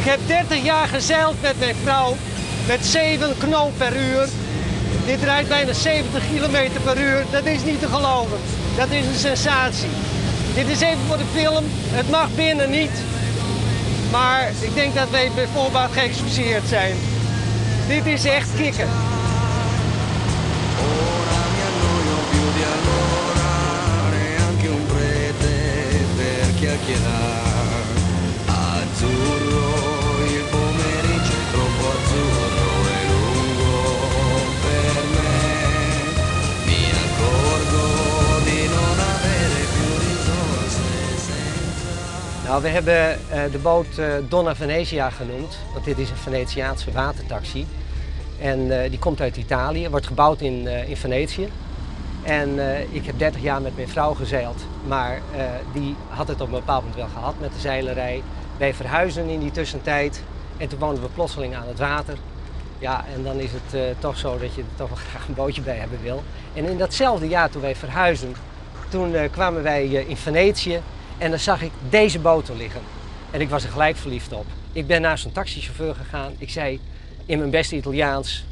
Ik heb 30 jaar gezeild met mijn vrouw met 7 knoop per uur. Dit rijdt bijna 70 km per uur. Dat is niet te geloven. Dat is een sensatie. Dit is even voor de film. Het mag binnen niet. Maar ik denk dat wij bij voorbaat geëxcuseerd zijn. Dit is echt kicken. Ora mi annoio più di allora, neanche un prete per chiacchierare. Azzurro, il pomeriggio è troppo azzurro e lungo per me. Mi accorgo di non avere più risorse senza. Nou, we hebben de boot Donna Venezia genoemd, want dit is een Venetiaanse watertaxi. En die komt uit Italië, wordt gebouwd in Venetië. En ik heb 30 jaar met mijn vrouw gezeild, maar die had het op een bepaald moment wel gehad met de zeilerij. Wij verhuisden in die tussentijd en toen woonden we plotseling aan het water. Ja, en dan is het toch zo dat je er toch wel graag een bootje bij hebben wil. En in datzelfde jaar toen wij verhuisden, toen kwamen wij in Venetië en dan zag ik deze boten liggen. En ik was er gelijk verliefd op. Ik ben naar zo'n taxichauffeur gegaan. Ik zei in mijn beste Italiaans,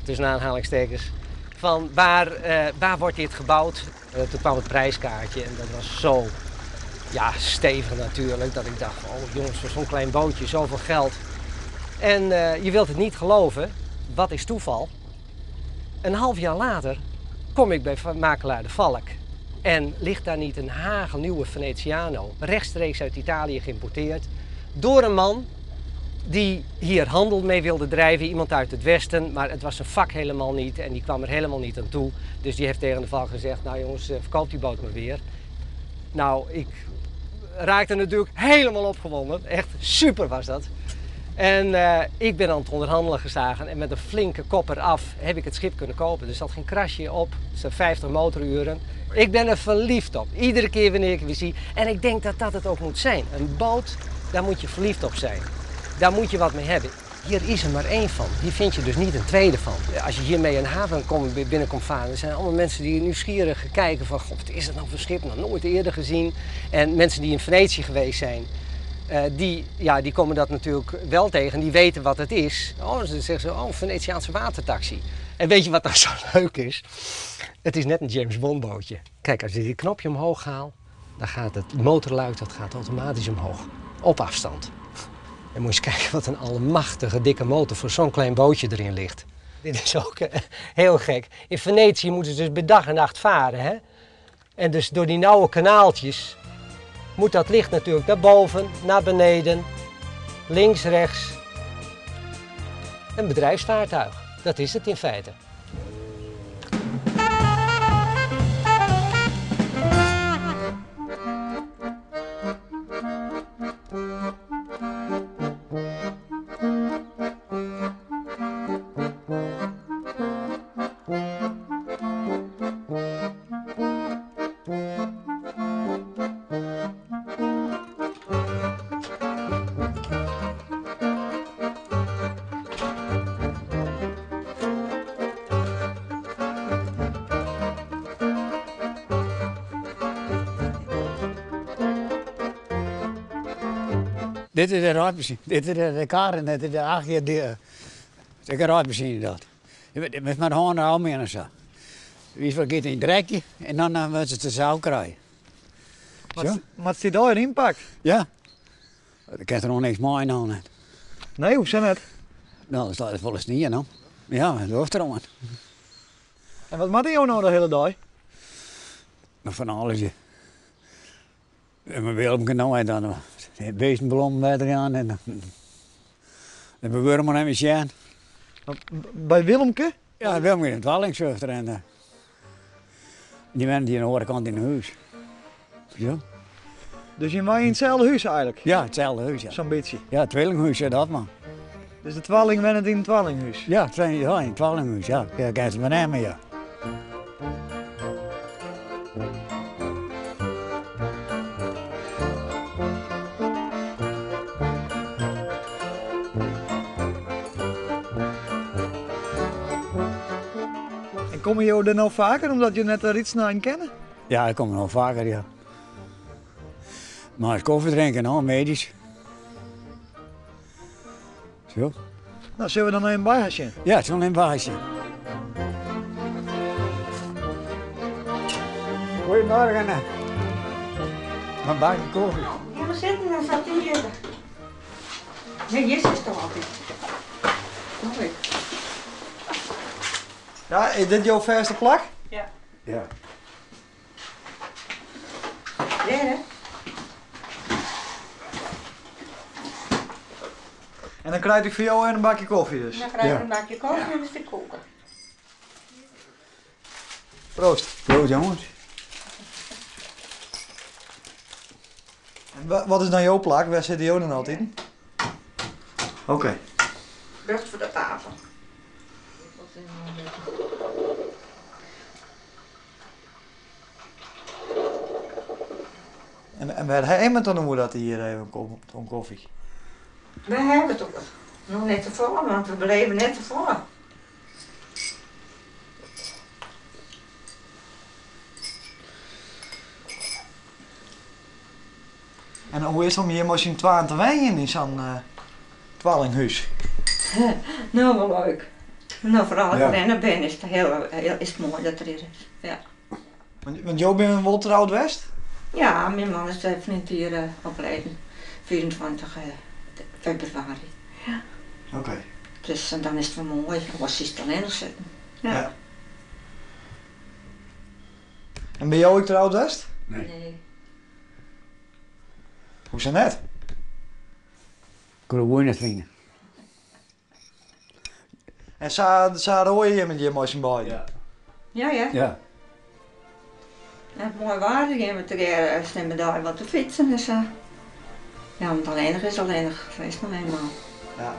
tussen aanhalingstekens, van waar wordt dit gebouwd? Toen kwam het prijskaartje en dat was zo, ja, stevig natuurlijk, dat ik dacht, oh jongens, voor zo'n klein bootje, zoveel geld. En je wilt het niet geloven, wat is toeval? Een half jaar later kom ik bij makelaar De Valk. En ligt daar niet een hagelnieuwe Veneziano, rechtstreeks uit Italië geïmporteerd, door een man die hier handel mee wilde drijven, iemand uit het westen, maar het was zijn vak helemaal niet en die kwam er helemaal niet aan toe. Dus die heeft tegen De Valk gezegd, nou jongens, verkoop die boot maar weer. Nou, ik raakte natuurlijk helemaal opgewonden, echt super was dat. En ik ben aan het onderhandelen geslagen en met een flinke kop eraf heb ik het schip kunnen kopen. Er zat geen krasje op, het zijn 50 motoruren. Ik ben er verliefd op, iedere keer wanneer ik het weer zie. En ik denk dat dat het ook moet zijn. Een boot, daar moet je verliefd op zijn. Daar moet je wat mee hebben. Hier is er maar één van. Hier vind je dus niet een tweede van. Als je hiermee een haven binnenkomt varen, er zijn allemaal mensen die nieuwsgierig kijken van, god, wat is dat nou voor schip? Nog nooit eerder gezien. En mensen die in Venetië geweest zijn, die komen dat natuurlijk wel tegen. Die weten wat het is. Oh, dan zeggen ze, oh, Venetiaanse watertaxi. En weet je wat nou zo leuk is? Het is net een James Bond bootje. Kijk, als je dit knopje omhoog haalt, dan gaat het motorluik, dat gaat automatisch omhoog. Op afstand. En moet je eens kijken wat een almachtige dikke motor voor zo'n klein bootje erin ligt. Dit is ook heel gek. In Venetië moeten ze dus bij dag en nacht varen, hè? En dus door die nauwe kanaaltjes moet dat licht natuurlijk naar boven, naar beneden, links, rechts. Een bedrijfsvaartuig, dat is het in feite. Dit is de rijdmachine. Dit is de kar en dit is de achtje. Die, het is een rijdmachine dat. Met mijn handen al meer en zo. Wie vergeet in het rekje en dan moeten ze de zaal krijgen. Maar Zo? het zit daar een impact? Ja. Ik kan er nog niks mee aan. Nee, hoe zit het? Nou, dat staat volgens niet, hè. Ja, dat hoeft er aan. En wat moet je nou de hele dag? Nou, van alles, ja. En mijn Willem nou en dan de beestenblom werd er aan en de bewurmer en mijn. Bij Willemke? Ja, Willemke in het Wallingzuchter en die mensen die aan de andere kant in huis. Ja. Dus je woont in hetzelfde huis eigenlijk? Ja, hetzelfde huis, ja. Zo'n beetje? Ja, het tweelinghuis, ja, dat maar. Dus de twalling woont in het twallinghuis? Ja, in het twallinghuis, ja. Ja, kijk ze maar nemen, ja. En komen jullie er nou vaker, omdat je net er iets naar kennen? Ja, ik kom er nog vaker, ja. Maar koffie drinken, nou, medisch. Zo. Nou, sille we dan even by har sjen? Ja, sille we even by har sjen. Goedemorgen. Mijn bakje koffie. Ja, we zitten dan zat hier. Nee, hier zit toch altijd. Mooi. Ja, is dit jouw vaste plak? Ja. Ja. Dêr, hè? En dan krijg ik voor jou een bakje koffie dus. Dan krijg ik Ja. een bakje koffie en een stuk koeken. Proost. Proost jongens. En wat is dan jouw plak? Waar zit jou dan altijd? Oké. Rust voor de tafel. En waar hebben we het dan hoe dat hier even komt om koffie? We hebben het ook nog net te vol, want we beleven net te vol. En hoe is het om hier maar z'n twaalf te wijnen in zo'n twaalinghuis? Nou, wel leuk. Nou, vooral als Ja. ik rennen ben, is het, heel, heel, is het mooi dat er hier is. Ja. Want jou bent wel trouwd West? Ja, mijn man is vriend hier opleiden. 24 februari. Oké. Dus en dan is het wel mooi. Was is het alleen nog zitten. Ja. Ja. En ben jou ook trouwd West? Nee. Nee. Hoe is dat net? Ik wil gewoon niet vinden. En sa rooien je met je mooi zijn Ja. Ja, ja. Ja. En het mooi waar, dan gaan we te stemmen daar wat te fietsen en zo. Ja, want alleen is alleen, dat is nog eenmaal. Ja.